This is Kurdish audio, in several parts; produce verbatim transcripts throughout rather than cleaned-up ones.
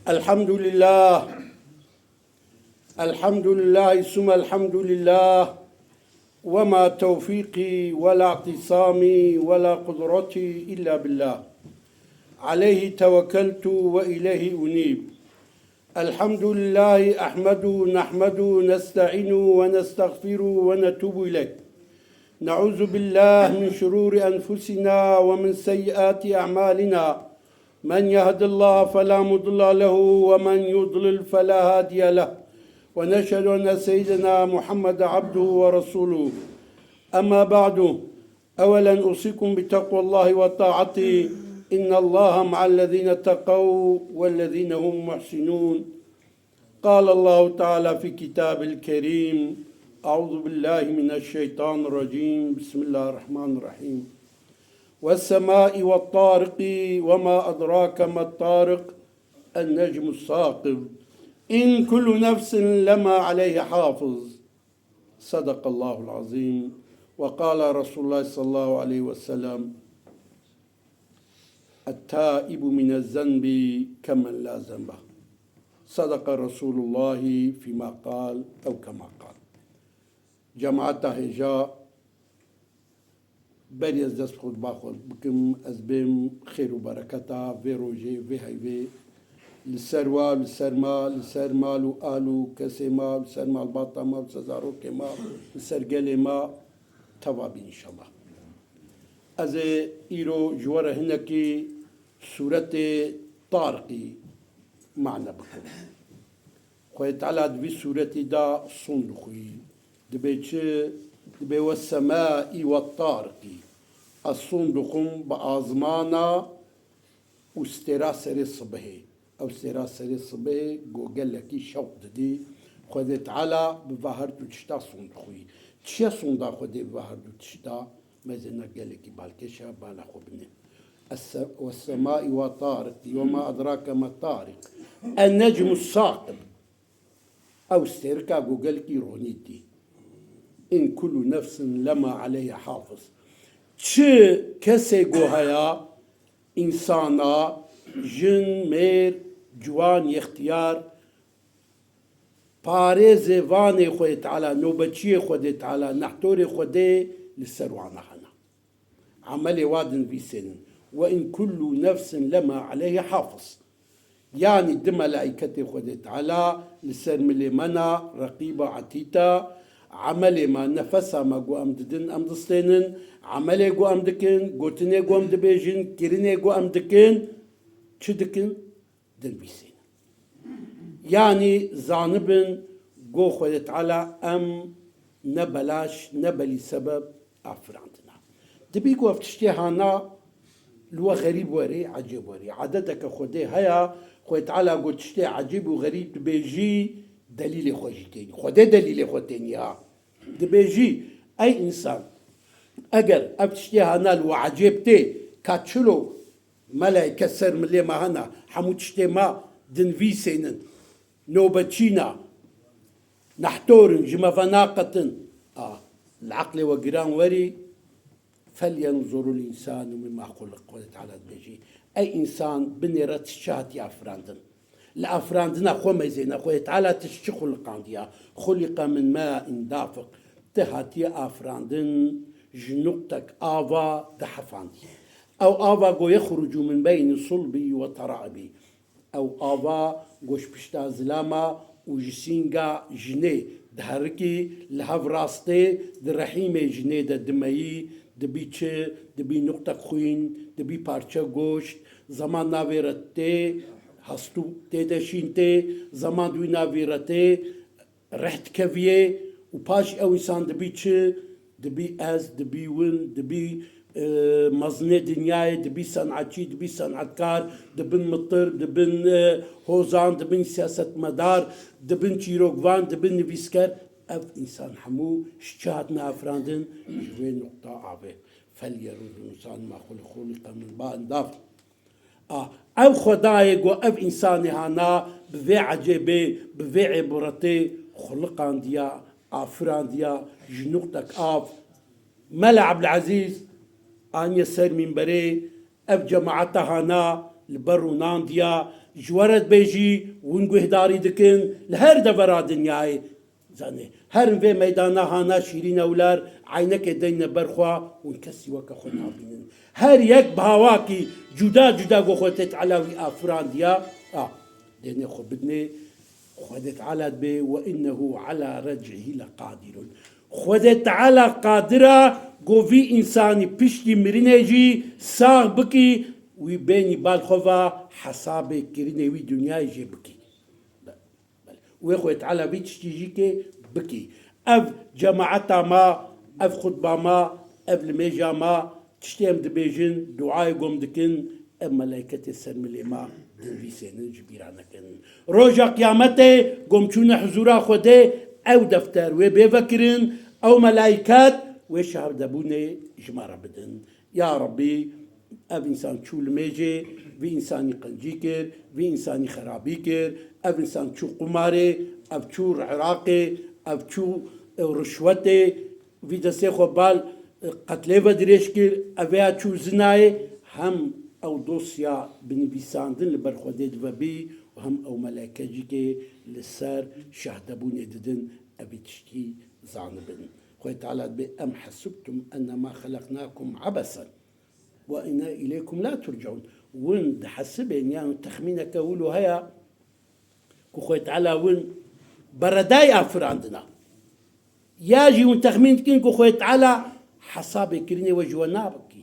الحمد لله. الحمد لله ثم الحمد لله. وما توفيقي ولا اعتصامي ولا قدرتي إلا بالله. عليه توكلت وإليه أنيب. الحمد لله أحمده نحمده نستعينه ونستغفره ونتوب إليه. نعوذ بالله من شرور أنفسنا ومن سيئات أعمالنا. من يهد الله فلا مضل له ومن يضلل فلا هادي له. ونشهد أن سيدنا محمد عبده ورسوله. أما بعد، أولا أوصيكم بتقوى الله وطاعته، إن الله مع الذين اتقوا والذين هم محسنون. قال الله تعالى في كتاب الكريم، أعوذ بالله من الشيطان الرجيم، بسم الله الرحمن الرحيم. والسماء والطارق، وما أدراك ما الطارق، النجم الثاقب، إن كل نفس لما عليه حافظ. صدق الله العظيم. وقال رسول الله صلى الله عليه وسلم، التائب من الذنب كمن لا ذنب له. صدق رسول الله فيما قال أو كما قال. Cemaeta hêja, berî ez dest xwe bi xwe bikim, ez bêm xêr û bereketa vê rojê, vê heyvê li ser we, li ser me, li ser mal û al û kesê me, li ser malbata me, li ser zarokê me, li ser gelê me teva bî înşallah. Ez ê îro ji we re hinekî sûretê Tariqî mane bikim. Xwedê Teala di vî sûretî de son dixwî. Dibê çi? Dibê we semaî we tariqî. Ez son dixwim bi azmana û stêra serê sibihê. Ew stêra serê sibihê go gelekî şewq didî. Xwedê Teala bi va her du tişta son dixwî. Çiya sonda Xwedê bi va her du tişta? Mezêna gelekî balkêş e, bala xwe binê. Es-, والسماء والطارق، وما أدراك ما الطارق، النجم الثاقب. Ew stêrika ku gelkî ronî dî. إن كل نفس لما عليها حافظ. Çi kesê ku heya, însana, jin, mêr, ciwan, yextiyar, parêzêvanê Xwedê Teala, nobeçiyê Xwedê Teala, nehtorê Xwedê li ser wana hene. Emelê wa dinivîsênin. وإن كل نفس لما عليها حافظ. Yanî di melaîketê Xwedê Teala li ser milê me ne, Reqîba Etîta, emelê me, nefesa me ku em didin, em distênin, emelê ku em dikin, gotinê ku em dibêjin, kirinê ku em dikin, çi dikin? Dinivîsînin. Yanî zanibin, go Xwedê Teala em ne belaş, ne belî sebeb afirandina. Dibî ku ev tiştê hana li we xerîb werê, ecêb werê. Edeteke Xwedê heye, Xwedê Teala go tiştê ecêb û xerîb dibêjî, delîlê xwe jî tênî. Xwedê delîlê xwe tênî ha. Dibêjî, ey însan, eger ev tiştê hana li we ecêb tê, ka çilo melaîke ser milê me hene, hemû tiştê me dinivîsênin, nobeçî ne, nehtor in, ji me ve naqetin. A, li eqlê we giran werî, فلينظر الإنسان مما خلق. Xwedê Teala dibêjî, ey însan, binêre tu çi hatiye afirandin. Li afirandina xwe mezêne, Xwedê Teala tu ji çi xuliqandiya? خلق من ماء دافق. Tu hatiye afirandin ji nuqtek ava dihefandî. Ew ava go يخرج من بين صلبه وترائبه. Ew ava go ji pişta zilama û ji sînga jinê diherikî, li hev rastê di rehîmê jinê de dimeyî, dibî çi? Dibî nuqtek xwîn, dibî parçe goşt, zeman navê re tê, hestû tê de şîn tê, zeman di wî navî re tê, reh dikeviyê û paş ew însan dibî çi? Dibî ez, dibî win, dibî, e, mezinê dinyayê, dibî senetçî, dibî senetkar, dibin mitir, dibin, e, hozan, dibin siyasetmedar, dibin çîrokvan, dibin nivîsker. Ev însan hemû ji çi hatine afirandin? Ji vê nuqta avê. فلينظر الإنسان مما خلق، خلق من ماء دافق. A, ev Xwedayê ku ev însanê hana bi vê ecêbê, bi vê îbretê xuliqandiya, afirandiya ji nuqtek av. Mela Ebdulezîz aniye ser mînberê, ev cemaeta hana Li ber rûnandiya ji we re dibêjî, win guhdarî dikin li her devera dinyayê. Zanê, herin vê meydana hana şîrîn ewler, eynekê deyne ber xwe, hûn kesî weke xwe nabînin. Her yek bi hawakî cuda cuda ku Xwedê Teala wî afirandiya, a, dênê xwe bidinê, Xwedê Teala dibê, "Ve innehu ala rec'ihi leqadirun." Xwedê Teala qadir a ku vî însanî piştî mirinê jî sax bikî, wî bênî bal xwe va hesabê kirinê wî dinyayê jê bikî. Belê. Wê Xwedê Teala vî tiştî jî kê bikî. Ev cemaeta ma, ev xutba ma, ev limêja ma, tiştê em dibêjin, duayê gom dikin, ev melayketê ser milê ma dinivîsênin, ji bîra nekin. Roja qiyametê gom çûne huzûra Xwedê, ew defter wê bê vekirin, ew melayket wê şahidebûnê ji me re bidin. Ya Rabbî, ev însan çû limêjê, vî însanî qencî kir, vî însanî xerabî kir, ev însan çû qumarê, ev çû iraqê, ev çû, e, rişwetê, vî destê xwe bal, e, qetlê ve dirêj kir, ev ya çû zinayê, hem ew dosya binivîsandin li ber Xwedê dive bî û hem ew meleke jî kê li ser şahdebûnê didin, ev ê tiştî zanibin. Xwedê Teala dibê, "Em hesibtum ennemâ xeleqnâkum ebesen." "Ve inna ileykum la turcaun." Win dihesibên, yan texmîneke wilo heye ku Xwedê Teala win beredayî afirandina. Ya jî win texmîn dikin ku Xwedê Teala hesabê kirinê we ji we nabikî.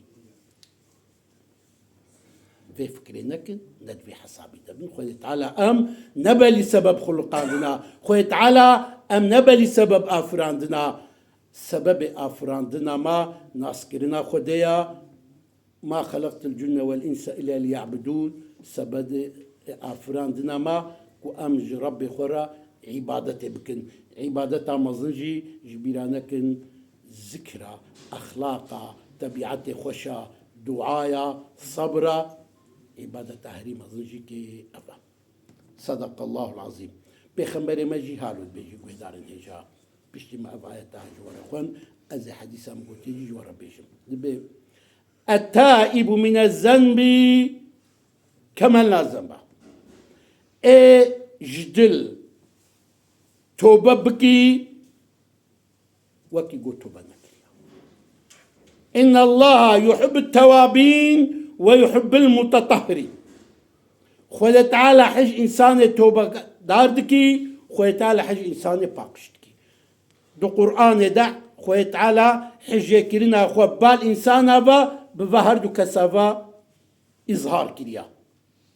Vê fikirê nekin, ne di vê hesabî de bin. Xwedê Teala em ne belî sebeb xuliqandina. Xwedê Teala em ne belî sebeb afirandina. Sebebê afirandina me naskirina Xwedê ya. "Ma xelaqtul cinne vel insa illa liya'budun." Sebebê afirandina me ku em ji Rebbê xwe re îbadetê bikin. Îbadeta mezin jî ji bîra nekin, zikra, exlaqa, tebîetê xweşa, duaya, sebra, îbadeta herî mezin jî kê ev e. Sadakallahul azîm. Pêxemberê me jî halo dibêjî, guhdarên hêja. Piştî me ev ayeta ji we re xwend, ez ê hedîsa min gotiyê jî ji we re bêjim. Dibê, "Et-taibu mine zenbi kemen la zenba." Ê ji dil tobe bikî, wekî ku tobe nekiriye. "Innallaha yuhibbut tewabin ve yuhibbul mutatahhirin." Xwedê Teala hij însanê tobedar dikî, Xwedê Teala hij însanê paqij dikî. Di Qur'anê de Xwedê Teala hijêkirina xwe bal însana ve bi ve her du kesa ve îzhar kiriya,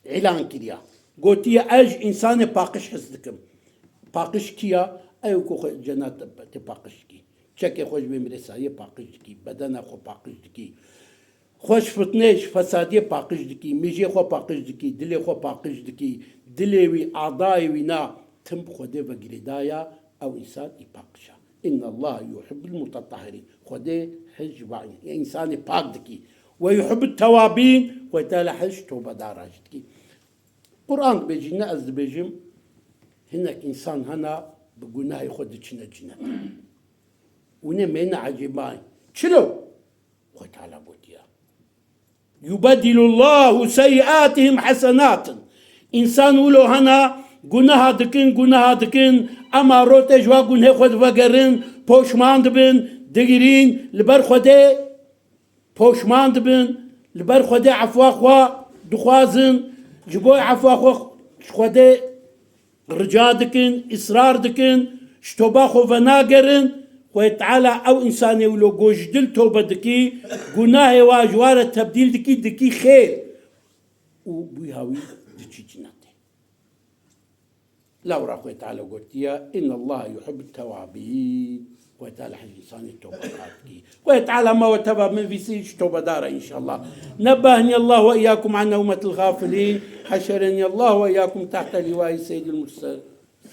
îlan kiriya. Gotiye, "Ez ji însanê paqij hez dikim." Paqij kî ya? Ew ku xwe cennet tê paqij dikî. Çekê xwe ji vê mirêsayiyê paqij dikî, bedena xwe paqij dikî. Xwe ji fitnê, ji fesadiyê paqij dikî, mijê xwe paqij dikî, dilê xwe paqij dikî, dilê wî, adayê wî na tim bi Xwedê ve girêdaya, ew însan î paqij e. "Innallaha yuhibbul mutatahhirin." Xwedê hij va însanê pak dikî. "Ve yuhibbut tewabin." Xwedê Teala hij tobedara jî dikî. Qur'an dibêjî, ne ez dibêjim, hinek însan hena bi gunahê xwe diçine cinet. Hûn ê mêne ecêbayî. Çilo? Xwedê Teala gotiye, "Yubedilullahu seyyiatihim hasenatin." Însan wilo hena gunaha dikin, gunaha dikin, ema rotê ji wa gunhê xwe divegerin, poşman dibin, digirîn, li ber Xwedê poşman dibin, li ber Xwedê efwa xwe dixwazin, ji bo efwa xwe ji Xwedê rica dikin, israr dikin, ji toba xwe venagerin, Xwedê Teala ew însanê wilo ku ji dil tobe dikî, gunahê wa ji wa re tebdîl dikî, dikî xêr. Û bûya wî diçî cinetê. Lewra Xwedê Teala gotiye, "Innallaha yuhibbut tewabin." Xwedê Teala hej însanê tobedar dikî. Xwedê Teala me we teva min vîsî ji tobedar e înşallah. Nebbehni Allah ve iyyakum an nevmetil gafilin. Haşereni Allah ve iyyakum tahta livayi seyyidil mursel-,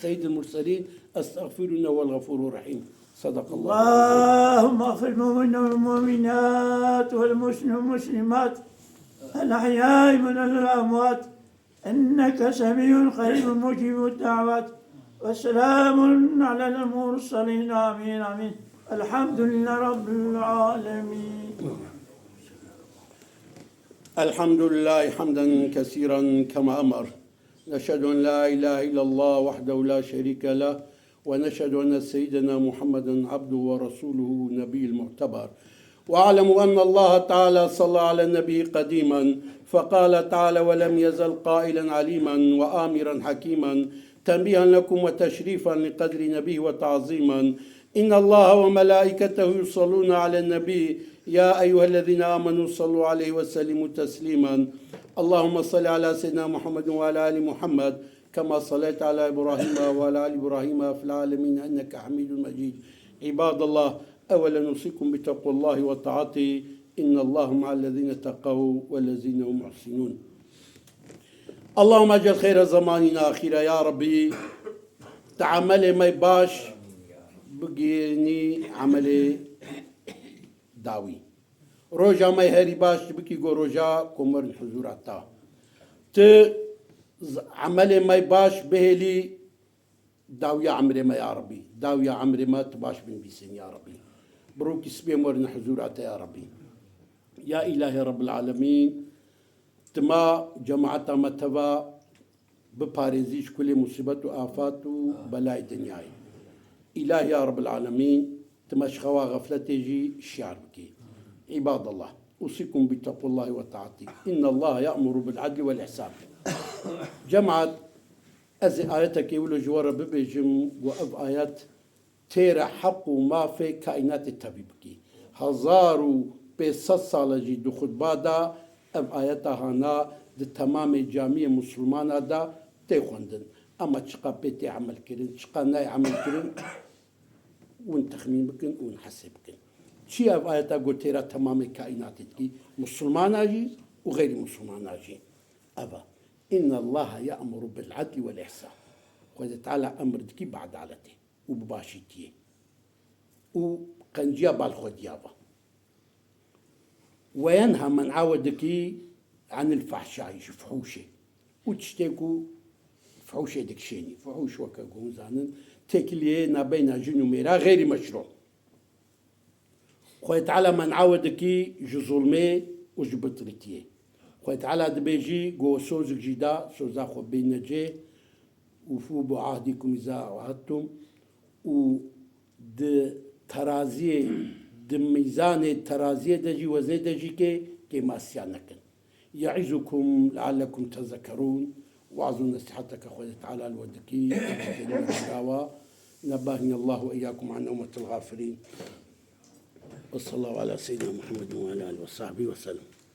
seyyidil murselin. Estağfirullah vel gafurur rahim. Sadakallahul azim. اللهم اغفر للمؤمنين والمؤمنات والمسلمين والمسلمات الأحياء منهم والأموات إنك سميع قريب مجيب الدعوات. وسلام على المرسلين. آمين، آمين. الحمد لله رب العالمين. الحمد لله حمدا كثيرا كما أمر. نشهد أن لا إله إلا الله وحده لا شريك له، ونشهد أن سيدنا محمدا عبده ورسوله النبي المعتبر. واعلموا أن الله تعالى صلى على النبي قديما، فقال تعالى: "ولم يزل قائلا عليما وآمرا حكيما، تنبيها لكم وتشريفا لقدر نبيه وتعظيما. إن الله وملائكته يصلون على النبي، يا أيها الذين آمنوا صلوا عليه وسلموا تسليما. اللهم صل على سيدنا محمد وعلى آل محمد، كما صليت على إبراهيم وعلى آل إبراهيم في العالمين إنك حميد مجيد. عباد الله، أولا أوصيكم بتقوى الله وطاعته، إن الله مع الذين اتقوا والذين هم محسنون." اللهم اجعل خير زماننا أخيرا يا ربي. Tu emelê me baş bigihînî emelê dawî. Roja me herî baş bikî go roja ku me werin huzûra te. Tu z-, emelê me baş bihêlî dawiya emrê me ya Rebî. Dawiya emrê me tu baş binivîsîn ya Rebî. Bi rokî spiyê me werin huzûra te ya Rebî. Ya Îlahê Rebbil Alemîn, tu me, cemaeta me teva biparêzî ji kulê musîbet û afat û belayê dinyayê. Îlahî ya Rebbil Alemîn, tu me ji xewa xefletê jî şiyar bikî. Îbadallah, usikum bi teqwallahi ve taatî. Înnallaha ya'muru bil adli wel ihsan. Cemaat, ez ê ayetekê wilo ji we re bibêjim, ku ev ayet têra heq û mafê kaînatê tevî bikî. Hezar û pênc sed sal e jî di xutba de ev ayeta hana di temamê camiyê misilmana de tê xwendin. Ema çiqa pê tê emel kirin, çiqa nayê emel kirin, hûn texmîn bikin, hûn hesê bikin. Çi ev ayeta got têra temamê kaînatê dikî, misilmana jî û xeyrî misilmana jî. Ev e. Înnallaha ya'muru bil adli wel ihsan. Xwedê Teala emr dikî bi edaletê û bi başîtiyê û qenciya balxwediya ve. Weyenha, men'a we dikî, enil fahşayî, ji fihûşê û tiştê ku fihûşê dikişênî. Fihûş weke ku hûn zanin, têkiliyê nabeyna jin û mêra xeyrî meşrû. Xwedê Teala men'a we dikî ji zulmê û ji bitirîtiyê. Xwedê Teala dibêjî, go sozik jî da, soza xwe bêne cê, "Ûfû bi ahdîkum îza ahadtum", û di teraziyê, di mîzanê teraziyê de jî, weznê de jî kê kêmasiya nekin. "Ye'izukum leallekum tezekkerûn", waz û nesîheteke Xwedê Teala li we dikî, dawa, "Nebbahni Allahu ve iyyakum an ummetil gafilin." Ve sallallahu ala seyyidina Muhammed ve ala alihi ve sahbihi ve sellem.